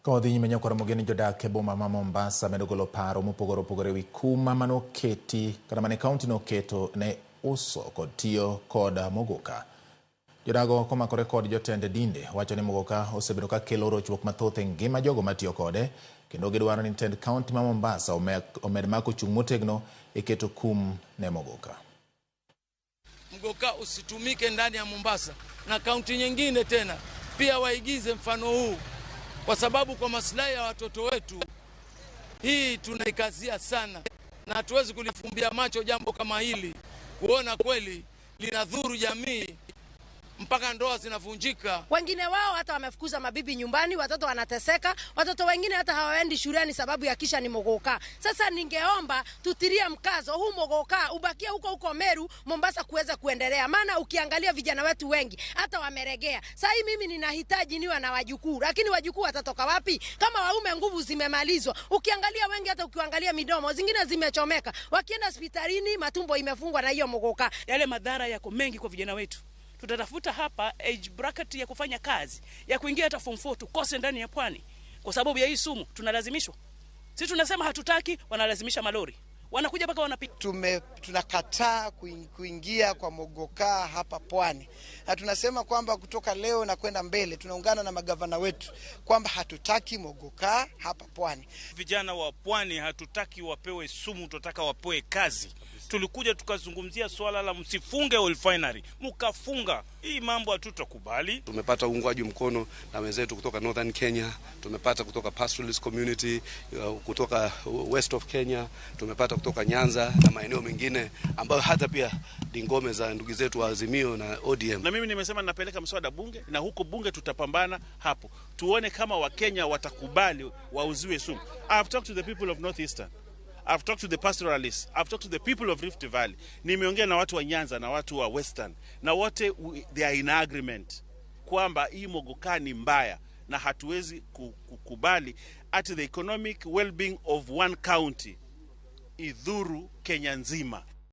Ka wadhi nyime, nyakwar Mogeni, jodak e boma ma Mombasa medo golo paro mopogore opogore ewi kum manoketi kata mane kaunti noketo ne uso kod tiyo kod mogoka. Jodago komakore kod jotend dinde wacho ni mogoka osebedo ka kelo rochruok mathoth e ngima jogo matiyo kode, kendo gidwaro ni tend kaunti ma Mombasa omed mako chung' motegno e keto kum ne mogoka. Mgoka usitumike ndani ya Mombasa na kaunti nyingine tena pia waigize mfano huu, kwa sababu kwa maslahi ya watoto wetu hii tunaikazia sana, na hatuwezi kulifumbia macho jambo kama hili, kuona kweli linadhuru jamii mpaka ndoa zinavunjika. Wengine wao hata wamefukuza mabibi nyumbani, watoto wanateseka, watoto wengine hata hawaendi shuleni sababu ya kisha ni mogoka. Sasa ningeomba tutilie mkazo huu mogoka ubakie huko huko Meru, Mombasa kuweza kuendelea, maana ukiangalia vijana wetu wengi hata wameregea. Sasa hii mimi ninahitaji niwe na wajukuu, lakini wajukuu watatoka wapi kama waume nguvu zimemalizwa? Ukiangalia wengi, hata ukiangalia midomo zingine zimechomeka, wakienda hospitalini matumbo imefungwa na hiyo mogoka. Yale madhara yako mengi kwa vijana wetu. Tutatafuta hapa age bracket ya kufanya kazi ya kuingia hata form 4 tukose ndani ya pwani kwa sababu ya hii sumu. Tunalazimishwa sisi, tunasema hatutaki, wanalazimisha malori, wanakuja mpaka wanapiga. Tunakataa kuingia kwa mogoka hapa pwani, na tunasema kwamba kutoka leo na kwenda mbele tunaungana na magavana wetu kwamba hatutaki mogoka hapa pwani. Vijana wa pwani hatutaki wapewe sumu, tunataka wapewe kazi. Tulikuja tukazungumzia swala la msifunge refinery, mkafunga. Hii mambo hatutakubali. Tumepata uungwaji mkono na wenzetu kutoka Northern Kenya, tumepata kutoka pastoralist community, kutoka West of Kenya, tumepata kutoka Nyanza na maeneo mengine ambayo hata pia ni ngome za ndugu zetu wa Azimio na ODM. Na mimi nimesema ninapeleka mswada bunge, na huko bunge tutapambana hapo, tuone kama Wakenya watakubali wauziwe sumu. I've talked to the people of Northeastern. I've talked to the pastoralists. I've talked to the people of Rift Valley. Nimeongea na watu wa Nyanza na watu wa Western, na wote they are in agreement kwamba hii mogoka ni mbaya na hatuwezi kukubali at the economic well-being of one county idhuru Kenya nzima.